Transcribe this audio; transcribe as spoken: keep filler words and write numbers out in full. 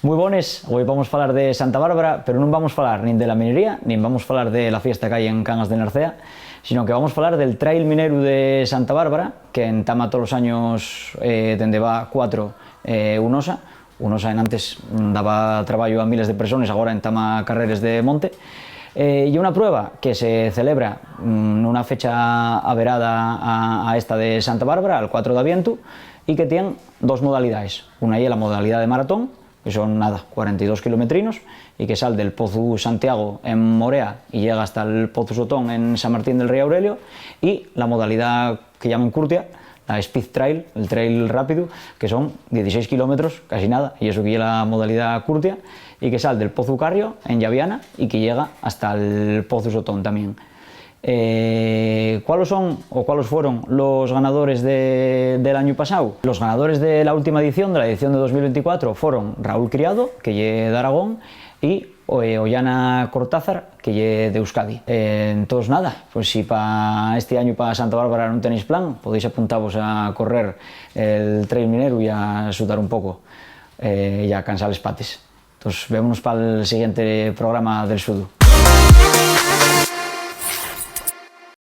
Mui bones, güei vamos falar de Santa Bárbara, pero nun vamos falar nin de la minería, nin vamos falar de la fiesta qu'hai en Cangas de Narcea, sino que vamos falar del Trail Mineru de Santa Bárbara, que entama tolos años, eh, dende va cuatro, eh, unosa. Unosa enantes daba trabayu a miles de persones, agora entama carreres de monte. Eh, ye una prueba que se celebra, mm, nuna fecha averada a, a esta de Santa Bárbara, al cuatro d'avientu, y que tien dos modalidaes. Una ye la modalidá de maratón, que son, nada, cuarenta y dos kilometrinos, y que sal del Pozu Santiago en Morea y llega hasta el Pozu Sotón en San Martín del Rey Aurelio, y la modalidá que llamen curtia, la Speed Trail, el trail rápidu, que son dieciséis kilómetros, casi nada, y eso que ye la modalidá curtia, y que sal del Pozu Carrio en Llaviana y que llega hasta el Pozu Sotón también. Eh, ¿cuáles son o cuáles fueron los ganadores de, del añu pasáu? Los ganadores de la última edición, de la edición de dos mil veinticuatro, fueron Raúl Criado, que ye d'Aragón, y, eh, Ollana Cortázar, que ye d'Euskadi. Eh, entós, nada, pues si pa este añu pa Santa Bárbara nun tenéis plan, podéis apuntavos a correr el Trail Mineru y a sudar un poco, eh, y a cansar les pates. Entós, vémonos pal siguiente programa del Sudu.